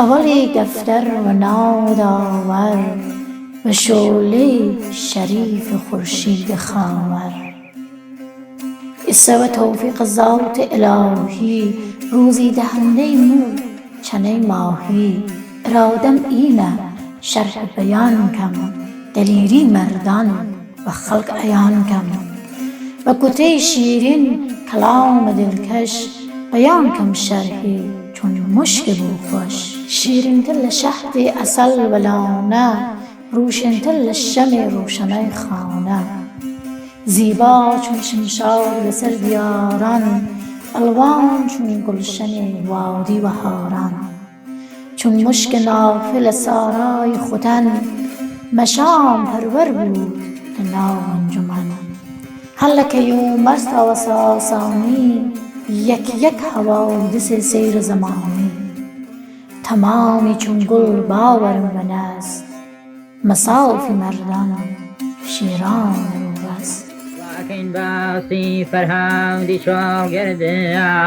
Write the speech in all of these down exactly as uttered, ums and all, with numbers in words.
Hevalî defter we naw dawer, bi şolê şerîf û xurşîdê xawer. Îse we tewfîq zawt ilahî, rûzî dehendey mû çeney mahî. Iradem îne şerh beyan kem, delîrî merdan ve xelq eyan kem. Ve kutey şîrîn, kelam dilkeş, beyan kem şerhî çun muşk bû xweş. Şîrîntir li şehdê esel ve lane, rûşintir li şemê rûşenay xane. Zîba çun şimşar li ser diyaran, elwan çun gulşenê wadî ve haran. Çun muşk nafile saray xuten, meşam perwer bû li nav encûmen. Helleke yû mersa we sasanî, yek yek hewa û disê seyr zemanî. Temamî çun gul bawerim ve nest, mesafî merdan şîran û rast. Vakên basî Ferhadî şal girdi,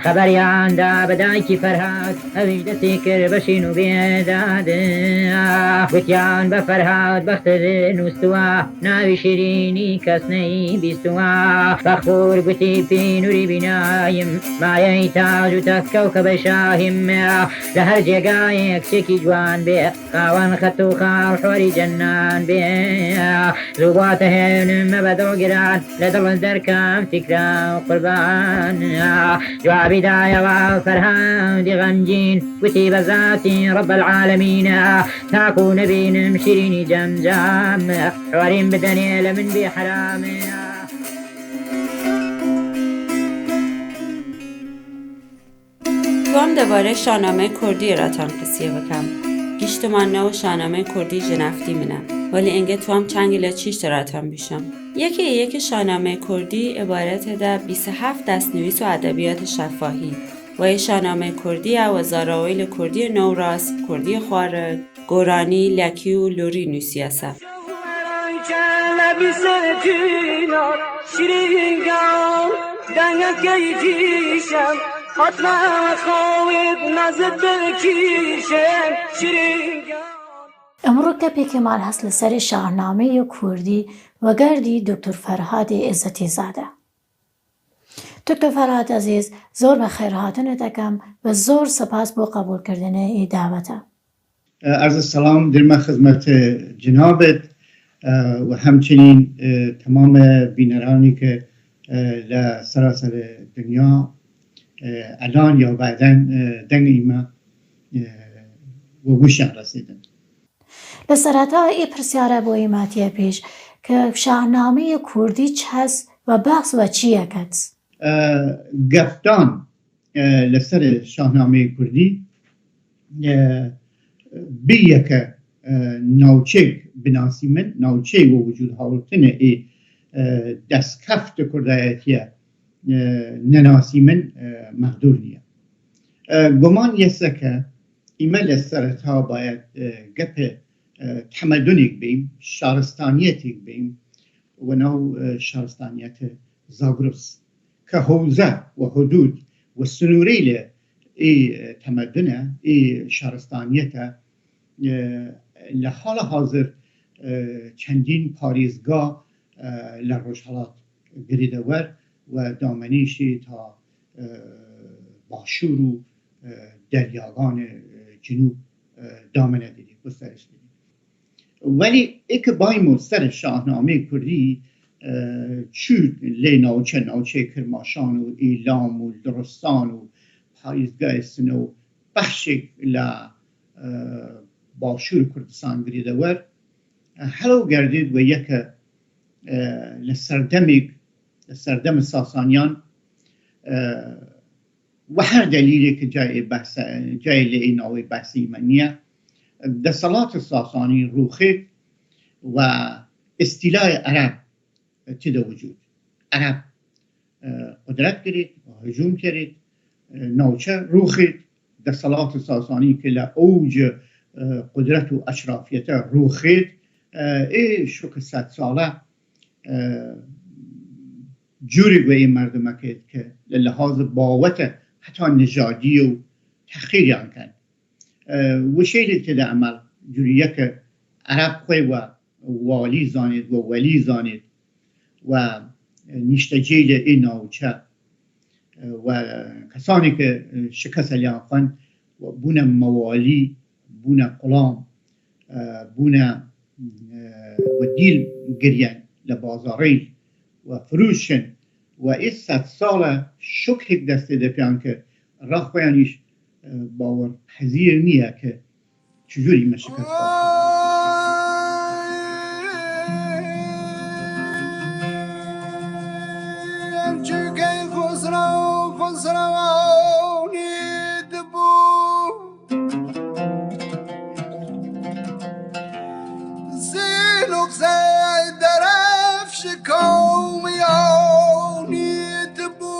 xeberiyan da bi dayikî Ferhad, ew jî destî kir beşîn û bêdad. Gotiyan be Ferhad bextê nûstûa, navî şîrînî kes neyî bîstûa. Fexûr gotî pî nûrî bînayim, mayey tac û text kewkebe şahim. Li her cêgayê kiçekî ciwan bê, xawen xet û xal xwarî cenan bê. Zû ba te hênim me be dil giran, li dil derkem fîkra û qurban. Cewabî daye wa Ferhadî xemgîn, gotî be zatî Rebbel alemîn, ta ku nebînim şîrînî cemcam, xwarîn bidenê li min bê heram. Tuam debarê Şahnameyê Kurdî re tan qisîye bikem. Giştiman ne û Şahnameyê Kurdî ji neftî min e. Welî enge tuam çengî le çîşt re tan bîşem. Yekê yekê Şahnameyê Kurdî îbaret e de bîst û heft destnivîs û edebiyatê şefahî. Wê Şahnameyê Kurdî ya we zaraweyî li Kurdî Newras, Kurdî Xwarik, Goranî, Lekî û Lûrî nûsiyese. Îmro gepêkê me hest li serê Şahnameyê Kurdî wegerdî Doktor Ferhadê Îzzetîzade. Doktor Ferhad Ezîz, zor bi xêrhatinê te kem ve zor sipas bo qebûlkirdinê ê dawete. Erz selam dirme xizmetê cinabêt, e, û hemçinîn, e, temamê bîneranî ke, e, li seraserê dinya, e, elan ya beden, e, dengê me, e, we wişan resîdin. Li sereta ê pirsyare bo î me hatiye pêş ke Şahnameyê Kurdî çi hez ve behs ve çi ye ket? E, gefdan, e, li serê Şahnameyê Kurdî, e, bi yeke, e, navçek binasî min, navçeyê we wicûd hawirtine ê, e, destkeft kurdayetiye, e, nenasî min, e, mexdûr niye. E, guman yeseke îme li sereta bayet, e, gepê, e, temedunêk bêm, şaristaniyetek bêm, we nav, e, şaristaniyete Zagros, ke hewze we hudûd we sinûrê li ê, e, temedune, ê şaristaniyete, e, li hala hazir, e, çendîn parêzga, e, li Rojhelat girêdewer we damenîşê ta, e, başûr û, e, deryaganê, e, cinûb, e, damene didî, gusterişt didî. Welî êk baymo ser Şahnameyê Kurdî, e, çû lê navçe, navçeyê Kirmaşan û Îlam û Luristan û parêzgayê Sine û bexşek li, e, başûr Kurdistan girêdewer, e, helo gerdît we yeke, e, li serdemêk, li serdemê Sasaniyan, e, we her delîlê ke cayê behse, cayê lê ê navê behsî me niye. Deselatê Sasanî rûxêt we îstîlayê Ereb tide wicûd. Ereb, e, qudret kirît, hicûm kirît, e, navçe rûxêt, deselatê Sasanî ke li ewc, e, qudret û eşrafiyete rûxêt, e, ê şoke sed sale, e, cûrî weyî merdimeke ke li lihazê bawete heta nijadiyê û teqîriyan ken. E, wişê lê têde emel, cûrî yeke Ereb xwe we walî zanêt, we welî zanêt, we nîştecêlê ê navçe, e, we kesanê ke, e, şikese liyan xwen, we bûne mewalî, bûne qulam, e, bûne, e, we dîl giryen le bazarê, we firûşin, we ê sedsale şokhêk destê de piyan ke raxweyan îş, e, bawer hezîr niye ke çijûrî me şikest xwest. Emçûkey Xusrew, Xusrewanî dibû. Zîl û qisey derefş qewmiyanî dibû.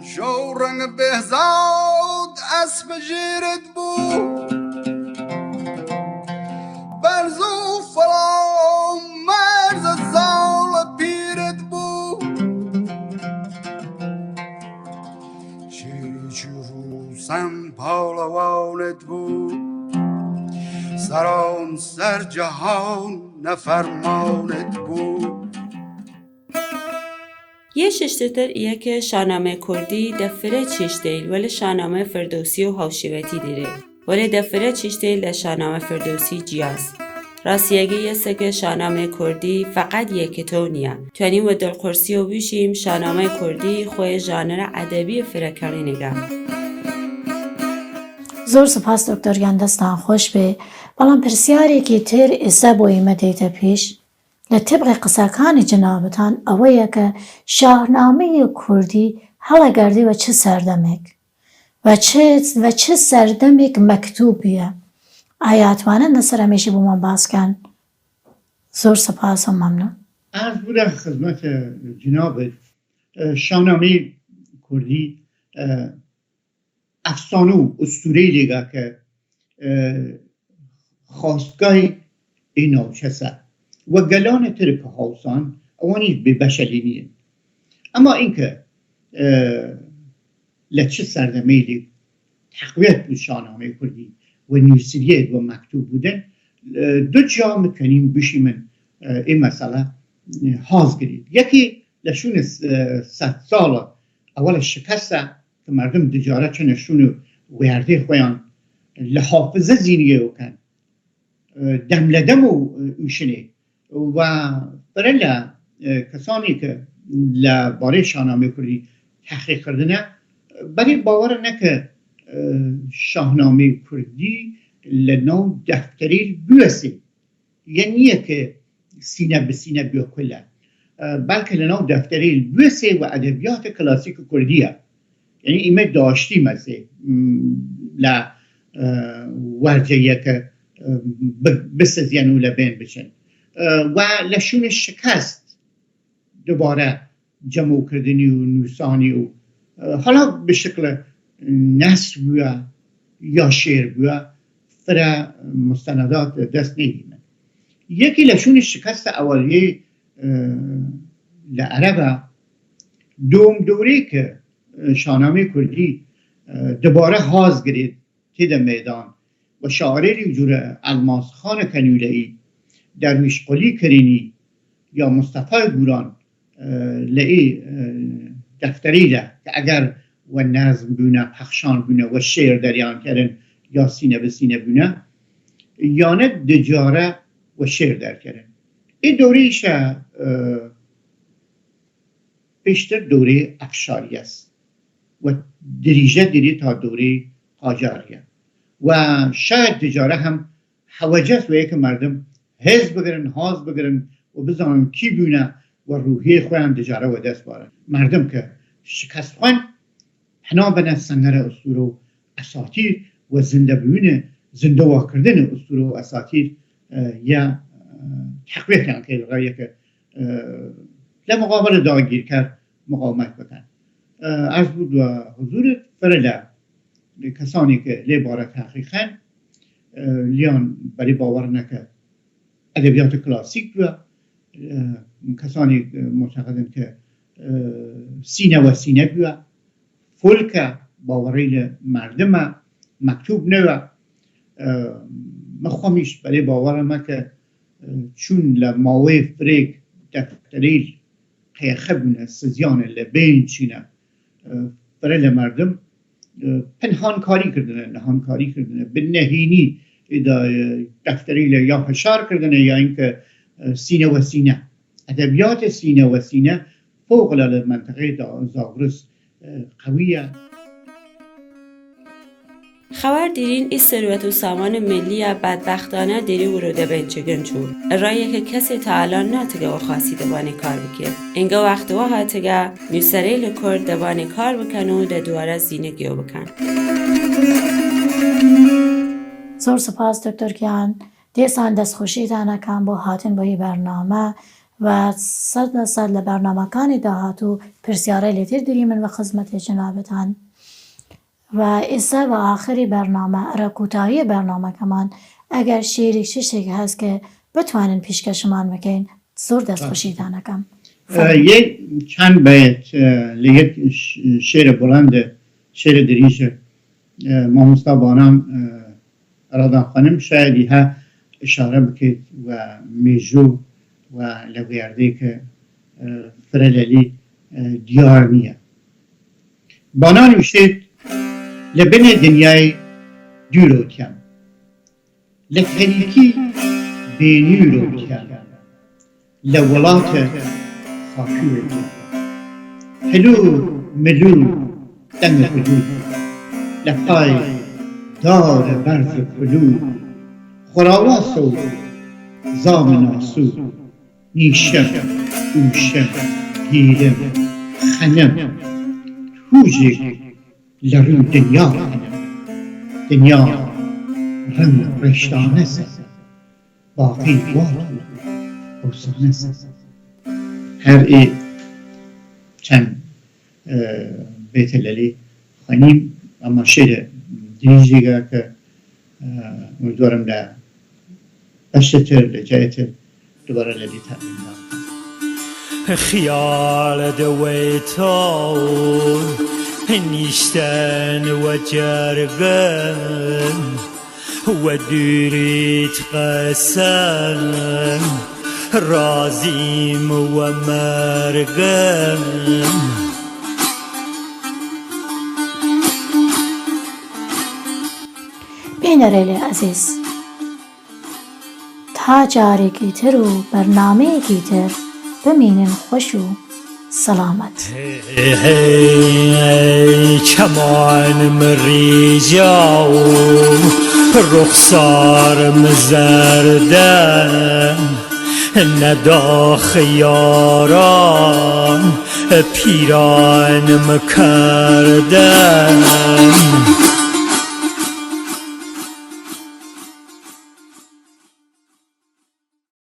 Şew reng behzad esp jêr dibû. Berz û filan merz zal pîr dibû. Şêrî çî rûsen palewan dibû. Seran ser cihan neferman dibû. Yê şiştitir yeke Şahnameyê Kurdî defire çeşteyl welê Şahnameyê Firdewsî û Hawşîwetî dîrê. Welê defire çeşteyl le Şahnameyê Firdewsî ciyas. Rastiyegî yese ke Şahnameyê Kurdî feqet yeke tew niye. Twenî we dilxursî û bişîm Şahnameyê Kurdî xwe yê janira edebî yê firekerînê ge. Zor spas doktor Giyan, destan xweş be. Belam pirsyarêkî tir ê seboyî me deyte pêş. Li tibqê qisekanê cinabitan ewe ye ke Şahnameyê Kurdî helegerdî ve çi serdemêk, ve çi, ve çi serdemêk mektûb bûye? Aya twanin li ser em ê jî bo me bas ken. Zor spas û memnûn. Ez bûra xizmete cinabê, e, Şahnameyê Kurdî, e, efsane û ustûreyê lêga ke, e, xwastgahê ê navçe se. We gelane tirk hawsan, ewanî bêbeşelî niye. Ema înke, e, le çi serdemê lê teqwiyet bû Şahnameyê Kurdî we nûsiriyê we mektûb bûdin, e, du ca min tenîn bişîmin, e, ê mesele, e, haz girî. Yekî le şûnê, e, sedsala ewel şikeste, ke merdim dicara çine şûn û wêrdê xweyan li hafize zîniyê û ken, e, dem le dem û, e, ûşinê. Ve pere le, e, kesanê ke le barê Şahnameyê Kurdî tehqîq kirdine, berê bawer neke, e, Şahnameyê Kurdî le nav defterê li bûyesê. Ye niye ke sîne bi sîne bûye kule. E, belke li nav defterê li bûyesê we edebiyatê klasîk kurdî ye. Yanî îme daştî mesê, m, le, e, werce ye ke, e, bi-, bisizyen û le bên biçin. E, we le şûnê şikest dubare cemokirtinî û nûsanî û, e, hala bi şikle nesr bûye ya şêr bûye, fire mustenedat dest neyî min. Yekî le şûnê şikeste eweliyê, e, le Erebe, dom dorê ke, e, Şahnameyê Kurdî, e, dubare haz girê têde meydan. We şairêrî û cûre Elmas Xanê Kenûleyî, Derwîş Qulî Kirînî ya Mustefayê Gûran, e, leyê, e, defterî de, ke eger we nezm bûne, pexşan bûne, we şêr deryan kerin, ya sîne bi sîne bûne, yane di care we şêr derkerin. Ê dorê îşe, e, pêştir dorê Efşariyes. We dirîje dirî ta dorê Qacariye. We şayet di care hem hewecez weye ke merdim hêz bigirin, haz bigirin û bizanin kî bûne û ruhiyê xwe yan di care we dest barin. Merdim ke şikest xwen, hina bine sengere ustûre û esatîr û zindebûyîne, zindewakirdinê ustûre û esatîr, e, ya, e, teqwiyetiyan ke li rewiyeke, e, le muqabele dagîrker muqawemet bikin. E, erz bû di huzûrê firê le, kesanê ke lê bare teqîqen, e, liyan berî bawer neke edebiyatê klasîk bûye, e, kesanê, e, muteqidin ke, e, sîne we sîne bûye, Folk e, bawerî li merdim e, mektûb ne ye. E, Min xwe mîşt, belê bawera me ke, e, çûn li mawê firêk defterî qêxe bûne, siziyane, li bên çîne, e, fire li merdim, e, pin hankarî kirdine, li hankarî kirdine, bi nehînî êda, e, defterî li ya hişar kirdine, ya înke, e, sîne we sîne. Edebiyatê sîne we sîne fewqelade li menteqeyê da Zagros, e, qewî ye. Xewer dîrîn î serwet û samanê millî ya bedbextane dêrî wiro de bên çigin çû. Rayeke kesê tealan natige û xasî de banê kar bike. Înge wext wa hatige, nûserê li Kurd de banê kar bikin û de dubare zîne giyo bikin. Zor spas Doktor Giyan. Dîsan destxweşî te nekan bo hatin bo yî bername ve sed li sed li bernamekanê dahatû pirsyarê lê têr dirî min ve xizmetê cinabetan. Ve îsa ve axirî bername, era kûtahiyê bernamekeman, eger şêrîk çiştêk hest ke bitwanin pîşkeşiman bikin, zor destxweşî te nekan. E, yek çend beyt, e, li yek ş-, şêre bulend e, şêre dirîj e, e, mamosta Banan, e, Radan Xanim şayedî he îşare bikêt we mêjû we li wêrdê ke, e, firelelî, e, diyar niye. Banan nûşêt, li binê dinyayê dûr û kem, li terîkî bênûr û kem, li welate xakûr û kem. Hilû milû, dem û hilû, li pay dar e berz û kulû, xurawas û zam û nasû, nîşim, ûşim, gîrim, xenim, tûjik li rû dinya xenim. Dinya ring reştane se, baqî wat û ewsane se. Her ê çend, e, bêtelelî xwenîm, ama şêre dirîjî ke, e, umîdwarim li beşê tir, li cayê tir dubare li dî teqdîm da. Xiyal de wê taw nîşten we cergin, we dûrît qesen, razîm we mergin. Bînerê lê ezîz, ta carekî tir û bernameyekî tir bimînin xweş û selamet. Hey, hey, çeman mi rîca û ruxsar mi zerde, neda xiyaran pîran mi kerde.